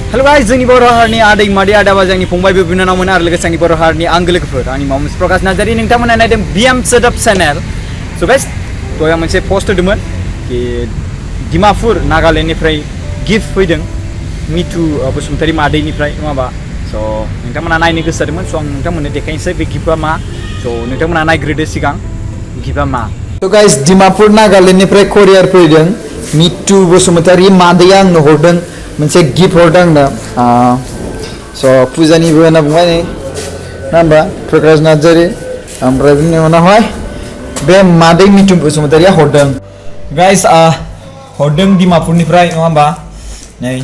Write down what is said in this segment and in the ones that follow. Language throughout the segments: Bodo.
हेलो गाइस जोंनि बर' हारिनि आदै मादै आदा बाजैनि फंबाय बिनानावमोन आरो लोगोसे आंनि बर' हारिनि आंगो लोगोफोर आंनि मामुस प्रकाश नार्जारि नोंथांमोना नायदों बिएम सोदोब चेनेल स' गाइस दहाय आं मोनसे पोस्ट होदोंमोन कि डिमापुर नागालेण्डनिफ्राय गिफ्ट फैदों मितु बसुमतारी मादैनिफ्राय नङा होमबा स' नोंथांमोना नायनो गोसो जादोंमोन स' आं नोंथांमोननो देखायनोसै बे गिफ्टआ मा स' नोंथांमोना नायग्रोदो सिगां गिफ्टआ मा स' गाइस डिमापुर नागालेण्डनिफ्राय करियार फैदों मितु बसुमतारी मादैया आंनो हरदों मोनसे गिफ्ट हरदों आंनो स' फुजानिबो होनना बुंबाय नै ना होमबा प्रकाश नार्जारि ओमफ्राय बिनि उनावहाय बे मादै मितु बसुमतारिया हरदों गाइस हरदों डिमापुरनिफ्राय नङा होमबा नै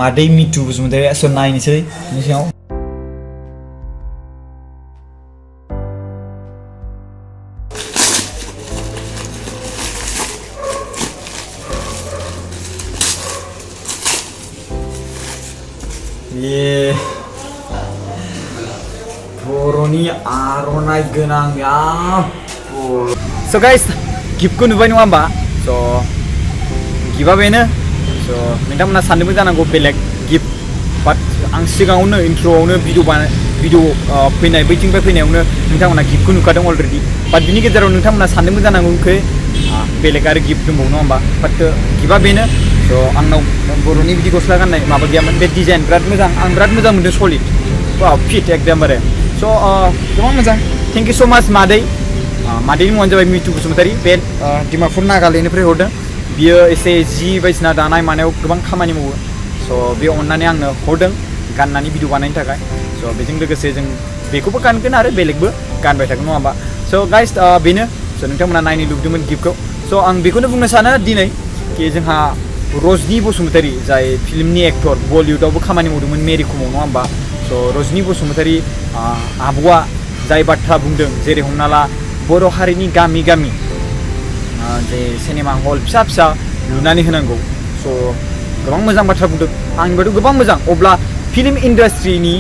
मादै मितु बसुमतारिया स' नायनोसै बिनि सिङाव ये बर'नि आर'नाइ गोनां स' गाइस गिफ्टखौ नुबाय नङा होमबा स' गिफ्टआ बेनो स' नोंथांमोना सानदोंबो जानांगौ बेलेग गिफ्ट बाट आं सिगाङावनो इन्ट्र'आवनो भिडिअ फैनाय बैथिंनिफ्राय फैनायावनो नोंथांमोना गिफ्टखौ नुखादों अलरेडि बाट बिनि गेजेराव नोंथांमोना सानदोंबो जानांगौ बेलेग आरो गिफ्ट दंबावो नङा होमबा बाट गिफ्टआ बेनो स' आंनाव बर'नि बिदि गस्ला गाननाय माबा गैयामोन बे डिजाइन बिराद मोजां आं बिराद मोजां मोनदों सलिड फिट एकदमबारे स' गोबां मोजां थेंक इउ स' माच मादैनि मुङानो जाबाय मितु बसुमतारी बे डिमापुर नागालेण्डनिफ्राय हरदों बियो एसे जि बायदिसिना दानाय मानायाव गोबां खामानि मावो स' बे अननानै आंनो हरदों गाननानै भिडिअ बानायनो थाखाय स' बेजों लोगोसे जों बेखौबो गानगोन आरो बेलेगबो गानबाय थागोन नङा होमबा स' गाइस बेनो स' नोंथांमोना नायनो लुबैदोंमोन गिफ्टखौ स' आं बेखौनो बुंनो सानो दिनै कि जोंहा रजनी बसुमतारी जाय फिल्मनि एक्टर बलिउडआवबो खामानि मावदोंमोन मेरि कमाव नङा होमबा स' रजनी बसुमतारी आब'आ जाय बाथ्रा बुंदों जेरै हमना ला बर' हारिनि गामि गामि जे सिनेमा हल फिसा फिसा लुनानै होनांगौ स' गोबां मोजां बाथ्रा बुंदों आंनिबाथ' गोबां मोजां अब्ला फिल्म इन्डास्ट्रिनि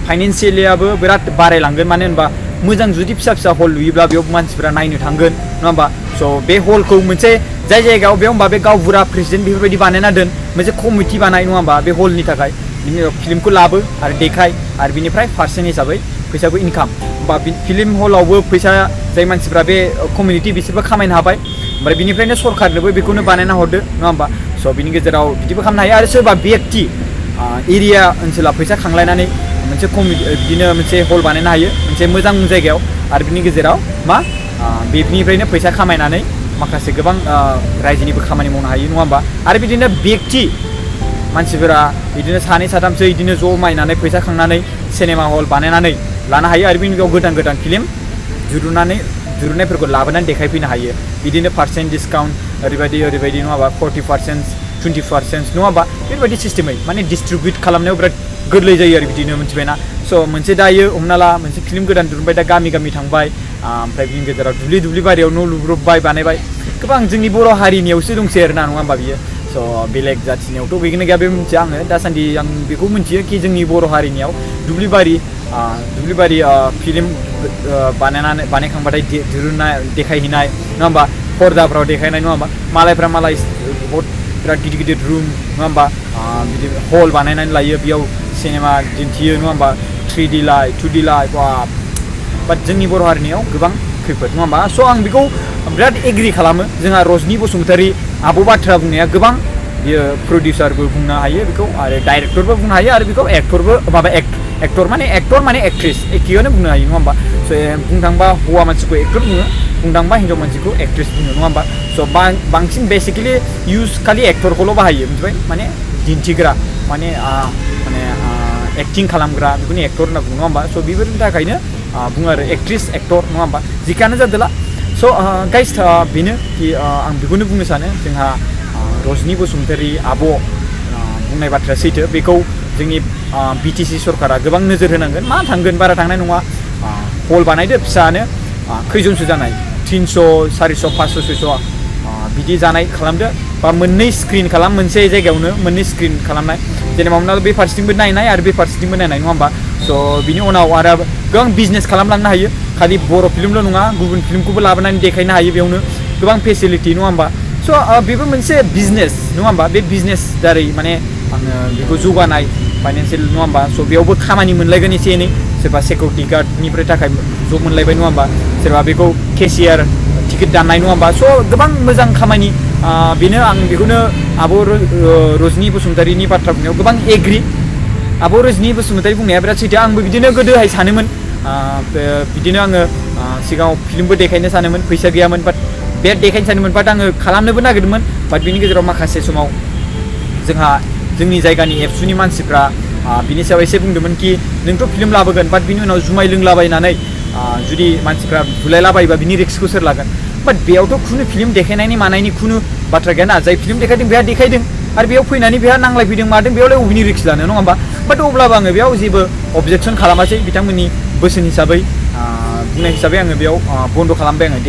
फाइनेन्सियेलियाबो बिराद बारायलांगोन मानो होनबा मोजां जुदि फिसा फिसा हल लुयोब्ला बेयाव मानसिफोरा नायनो थांगोन नङा होमबा स' बे हलखौ मोनसे जाय जायगायाव बेयाव होमबा बे गावबुरा प्रेसिडेन्ट बेफोरबायदि बानायना दोन मोनसे कमिटि बानाय नङा होमबा बे हलनि थाखाय बिनि फिल्मखौ लाबो आरो देखाय आरो बिनिफ्राय पार्सेन्ट हिसाबै फैसाबो इनकाम बा फिल्म हलावबो फैसा जाय मानसिफ्रा बे कमिउनिटि बिसोरबो खामायनो हाबाय ओमफ्राय बिनिफ्रायनो सरकारनोबो बेखौनो बानायना हरदो नङा होमबा स' बिनि गेजेराव बिदिबो खालामनो हायो आरो सोरबा व्यक्ति एरिया ओनसोला फैसा खांलायनानै मोनसे बिदिनो मोनसे हल बानायनो हायो मोनसे मोजां जायगायाव आरो बिनि गेजेराव मा बेनिफ्रायनो फैसा खामायनानै माखासे गोबां रायजोनिबो खामानि मावनो हायो नङा होमबा आरो बिदिनो व्यक्ति मानसिफोरा बिदिनो सानै साथामसो बिदिनो जमायनानै फैसा खांनानै सिनेमा हल बानायनानै लानो हायो आरो बिनि उनाव गोदान गोदान फिल्म दिरुननायफोरखौ लाबोनानै देखायफैनो हायो बिदिनो पार्सेन्ट डिसकाउन्ट ओरैबायदि नङाबा 40% 20% नङाबा बेबायदि सिस्टेमै माने डिस्ट्रिबिउट खालामनायाव बिराद गोरलै जायो आरो बिदिनो मिथिबायना स' मोनसे दायो हमना ला मोनसे फिल्म गोदान दिरुनबाय दा गामि गामि थांबाय ओमफ्राय बिनि गेजेराव दुब्लि बारियाव न' लुब्रबबाय बानायबाय गोबां जोंनि बर' हारिनियावसो दंसै आरो ना नङा होमबा बियो स' बेलेग जाथिनियावथ' बेखौनो गैया बे मिथिया आङो दासान्दि आं बेखौ मिथियो कि जोंनि बर' हारिनियाव दुब्लिबारि फिल्म बानायखांबाथाय देखायहैनाय नङा होमबा पर्दाफ्राव देखायनाय नङा होमबा मालायफ्रा बिराद गिदिर रुम नङा होमबा बिदि हल बानायनानै लायो बेयाव सिनेमा दिन्थियो नङा होमबा 3D लाइट 2D लाइट बाट जोंनि बर' हारिनियाव गोबां खैफोद नङा होमबा स' आं बेखौ बिराद एग्रि खालामो जोंहा रजनी बसुमतारी आब' बाथ्रा बुंनाया गोबां बियो प्रडिउसारबो बुंनो हायो बेखौ आरो डाइरेक्टरबो बुंनो हायो आरो बेखौ एक्टर माने एक्ट्रेस एखेयावनो बुंनो हायो नङा होमबा स' बुंनो थांबा हौवा मानसिखौ एक्टर बुङो बुंनो थांबा हिन्जाव मानसिखौ एक्ट्रेस बुङो नङा होमबा स' बांसिन बेसिकेलि खालि एक्टरखौल' बाहायो मिथिबाय माने दिन्थिग्रा माने एक्टिं खालामग्रा बेखौनो एक्टर होनना बुङो नङा होमबा स' बेफोरनि थाखायनो बुङो आरो एक्ट्रेस एक्टर नङा होमबा जिखियानो जादोला स' गाइस बेनो कि आं बेखौनो बुंनो सानो जोंहा रजनी बसुमतारी आब' बुंनाय बाथ्राया सैथो बेखौ जोंनि BTC सरकारा गोबां नोजोर होनांगोन मा थांगोन बारा थांनाय नङा हल बानायदो फिसानो खैजनसो जानाय 300 400 500 600 बिदि जानाय खालामदो बा मोननै स्क्रिन खालाम मोनसे जायगायावनो मोननै स्क्रिन खालामनाय जेनेबा हमना बे फारसेथिंबो नायनाय आरो बे फारसेथिंबो नायनाय नङा होमबा स' बिनि उनाव आरो गोबां बिजनेस खालामलांनो हायो खालि बर' फिल्मल' नङा गुबुन फिल्मखौबो लाबोनानै देखायनो हायो बेयावनो गोबां फेसिलिटि नङा होमबा स' स' बेबो मोनसे बिजनेस नङा होमबा बे बिजनेस दारै माने आङो बेखौ जौगानाय फाइनान्सियेल नङा होमबा स' बेयावबो खामानि मोनलायगोन एसे एनै सोरबा सिकिउरिटि गार्डनिफ्राय थाखाय जब मोनलायबाय नङा होमबा सोरबा बेखौ केशियार टिकेट दाननाय नङा होमबा स' गोबां मोजां खामानि बेनो आं बेखौनो आब' रजनि बसुमतारीनि बाथ्रा बुंनायाव गोबां एग्रि आब' रजनि बसुमतारी बुंनाया बिराद सैथो आंबो बिदिनो गोदोहाय सानोमोन बिदिनो आङो सिगाङाव फिल्मबो देखायनो सानोमोन फैसा गैयामोन बाट बे देखायनो सानोमोन बाट आङो खालामनोबो नागिरदोंमोन बाट बिनि गेजेराव माखासे समाव जोंहा जोंनि जायगानि एबसुनि मानसिफ्रा बिनि सायाव एसे बुंदोंमोन कि नोंथ' फिल्म लाबोगोन बाट बिनि उनाव जुमाय लोंलाबायनानै जुदि मानसिफ्रा बुलायलाबायोबा बिनि रिक्सखौ सोर लागोन बाट बेयावथ' खुनु फिल्म देखायनायनि मानायनि खुनु बाथ्रा गैयाना जाय फिल्म देखायदों बेहा देखायदों आरो बेयाव फैनानै बेहा नांलायफैदों मादों बेयावलाय अबेनि रिक्स लानो नङा होमबा बाट अब्लाबो आङो बेयाव जेबो अबजेक्सन खालामासै बिथांमोननि बोसोन हिसाबै बुंनाय हिसाबै आङो बेयाव बन्द' खालामबाय आङो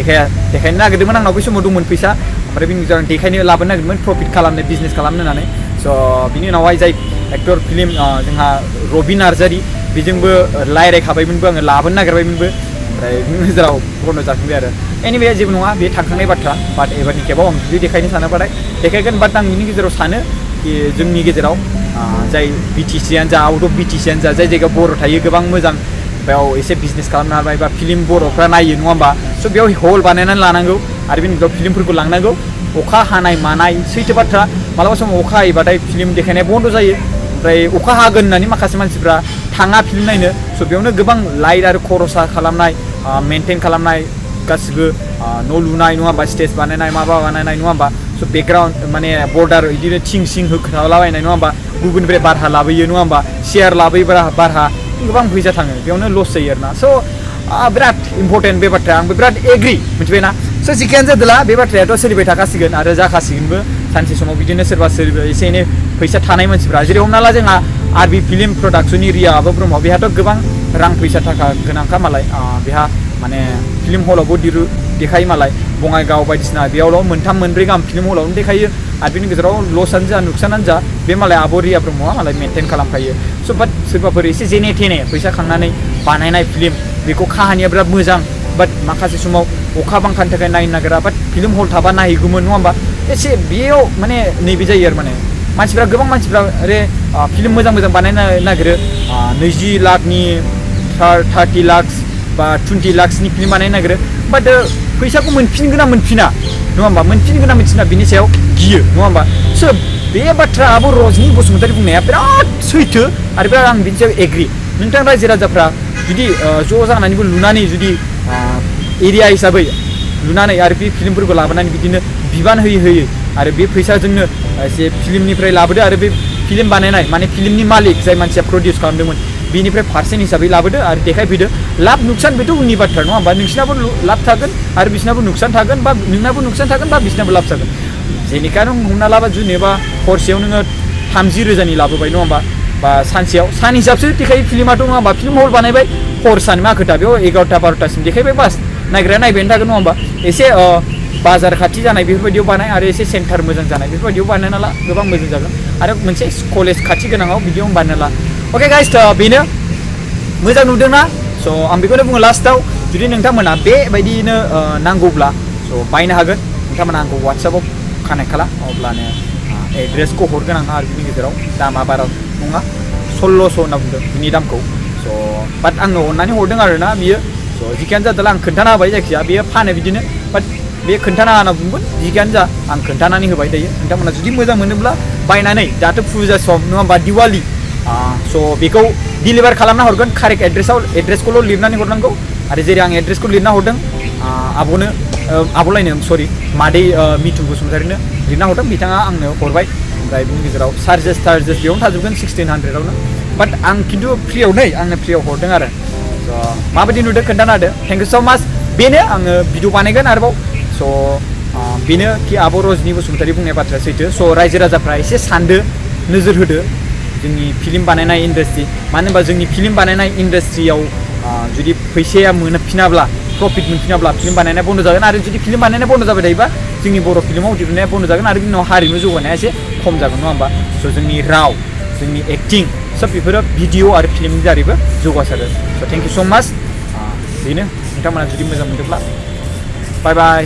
देखायनो नागिरदोंमोन आंनाव बै समाव दंमोन फैसा ओमफ्राय बिनि गेजेराव देखायनो लाबोनो नागिरदोंमोन प्रफिट खालामनो बिजनेस खालामनो होननानै स' बिनि उनावहाय जाय एक्टर फिल्म जोंहा रबि नार्जारि बेजोंबो रायज्लायखाबायमोनबो आङो लाबोनो नागिरबायमोनबो ओमफ्राय बिनि गेजेराव बन्द' जाफिनबाय आरो एनिवे जेबो नङा बे थांखांनाय बाथ्रा बाट एबारनि खेबाव आं जुदि देखायनो सानोबाथाय देखायगोन बाट आं बिनि गेजेराव सानो कि जोंनि गेजेराव जाय बिटिसिआनो जा आउट अफ बिटिसिआनो जा जाय जायगायाव बर' थायो गोबां मोजां बेयाव एसे बिजनेस खालामनो हाबाय बा फिल्म बर'फ्रा नायो नङा होमबा स' बेयाव हल बानायनानै लानांगौ आरो बेनि गेजेराव फिल्मफोरखौ लांनांगौ अखा हानाय मानाय सैथो बाथ्रा मालाबा समाव अखा हायोबाथाय फिल्म देखायनाया बन्द' जायो ओमफ्राय अखा हागोन होननानै माखासे मानसिफ्रा थाङा फिल्म नायनो स' बेयावनो गोबां लाइट आरो खरसा खालामनाय मेनटेन खालामनाय गासिबो न' लुनाय नङा होमबा स्टेज बानायनाय माबा बानायनाय नङा होमबा स' बेकग्राउन्ड माने बर्डार बिदिनो थिं सिं होखालाबायनाय नङा होमबा गुबुननिफ्राय बारहा लाबोयो नङा होमबा चेयार लाबोयो बारहा गोबां फैसा थाङो बेयावनो लस जायो आरोना स' बिराद इम्परटेन्ट बे बाथ्राया आंबो बिराद एग्रि मिथिबायना स' जिखियानो जादोंला बे बाथ्रायाथ' सोलिबाय थाखासिगोन आरो जाखासिगोनबो सानसे समाव बिदिनो सोरबा एसे एनै फैसा थानाय मानसिफ्रा जेरै हमना ला जोंहा आरबि फिल्म प्रडाक्सननि रिया आब' ब्रह्म बेहाथ' गोबां रां फैसा थाखा गोनांखा मालाय बेहा माने फिल्म हलावबो देखायो मालाय बङाइगाव बायदिसिना बेयावल' मोनथाम मोनब्रै गाहाम फिल्म हलावनो देखायो आरो बेनि गेजेराव लसआनो जा नुकसानानो जा बे मालाय आब' रिया ब्रह्मआ मालाय मेनटेन खालामखायो स' बाट सोरबाफोर एसे जेने थेने फैसा खांनानै बानायनाय फिल्म बेखौ काहानिया बिराद मोजां बाट माखासे समाव अखा बांखानि थाखाय नायनो नागिरा बाट फिल्म हल थाबा नायहैगौमोन नङा होमबा एसे बेयाव माने नैबे जायो आरो माने मानसिफ्रा गोबां मानसिफ्रा फिल्म मोजां मोजां बानायनो नागिरो 20 लाखनि 30 लाख बा 20 लाखसनि फिल्म बानायनो नागिरो बाट फैसाखौ मोनफिनगोन ना मोनफिना नङा होमबा मोनफिनगोन ना मोनफिना बिनि सायाव गियो नङा होमबा स' बे बाथ्रा आब' रजनि बसुमतारी बुंनाया बिराद सैथो आरो बिराद आं बिनि सायाव एग्रि नोंथां रायजो राजाफ्रा जुदि ज' जानानैबो लुनानै जुदि एरिया हिसाबै लुनानै आरो बे फिल्मफोरखौ लाबोनानै बिदिनो बिबान होयै आरो बे फैसाजोंनो एसे फिल्मनिफ्राय लाबोदो आरो बे फिल्म बानायनाय माने फिल्मनि मालिक जाय मानसिया प्रडिउस खालामदोंमोन बिनिफ्राय पार्सेन्ट हिसाबै लाबोदो आरो देखायफैदो लाब नुकसान बेथ' उननि बाथ्रा नङा होमबा नोंसिनाबो लाब थागोन आरो बिसिनाबो नुकसान थागोन बा नोंनाबो नुकसान थागोन बा बिसिनाबो लाब थागोन जेनेखा नों हमना लाबा जेनेबा हरसेयाव नोङो 30,000 लाबोबाय नङा होमबा बा सानसेयाव सान हिसाबसो देखायो फिल्माथ' नङा होमबा फिल्म हल बानायबाय हर सान मा खोथा बेयाव 11टा 12टासिम देखायबाय बास नायग्राया नायबायानो थागोन नङा होमबा एसे बाजार खाथि जानाय बेफोरबायदियाव बानाय आरो एसे सेन्टार मोजां जानाय बेफोरबायदियाव बानायना ला गोबां मोजां जागोन आरो मोनसे कलेज खाथि गोनाङाव बिदियाव बानायना ला अके गाइस बेनो मोजां नुदोंना स' आं बेखौनो बुङो लास्टआव जुदि नोंथांमोना बेबायदिनो नांगौब्ला स' बायनो हागोन नोंथांमोना आंखौ वाट्सएपआव कानेक्ट खालाम अब्लानो एड्रेसखौ हरगोन आं आरो बिनि गेजेराव दामा बारा नङा 1600 होनना बुंदों बिनि दामखौ स' बाट आंनो अननानै हरदों आरोना बियो स' जिखियानो जादोंला आं खोन्थाना होबाय जायखिजाया बेयो फानो बिदिनो बाट बे खोन्थाना होना बुंगोन जिखियानो जा आं खोन्थानानै होबाय दायो नोंथांमोना जुदि मोजां मोनोब्ला बायनानै दाथ' फुजा सम नङा होमबा दिवालि स' बेखौ डिलिभार खालामना हरगोन कारेक्ट एड्रेसखौल' लिरनानै हरनांगौ आरो जेरै आं एड्रेसखौ लिरना हरदों आब'लायनो सरि मादै मिथु बसुमतारिनो लिरना हरदों बिथाङा आंनो हरबाय ओमफ्राय बिनि गेजेराव चार्जेस बेयावनो थाजोबगोन 1600आवनो बाट आं खिन्थु आंनो फ्रियाव हरदों आरो स' माबायदि नुदों खोन्थाना होदो थेंक इउ स' माच बेनो आङो भिडिअ बानायगोन आरोबाव स' बेनो कि आब' रजनि बसुमतारी बुंनाय बाथ्राया सैथो स' रायजो राजाफ्रा एसे सानदो नोजोर होदो जोंनि फिल्म बानायनाय इन्डास्ट्रि मानो होनबा जोंनि फिल्म बानायनाय इन्डास्ट्रियाव जुदि फैसाया मोनफिनाब्ला प्रफिट मोनफिनाब्ला फिल्म बानायनाया बन्द' जागोन आरो जुदि फिल्म बानायनाया बन्द' जाबाय थायोबा जोंनि बर' फिल्माव दिहुननाया बन्द' जागोन आरो बिनि उनाव हारिमु जौगानाया एसे खम जागोन नङा होमबा स' जोंनि राव जोंनि एक्टिं सब बेफोरो भिडिअ आरो फिल्मनि दारैबो जौगासारो स' थेंक इउ स' माच बेनो नोंथांमोना जुदि मोजां मोनदोंब्ला बाय बाय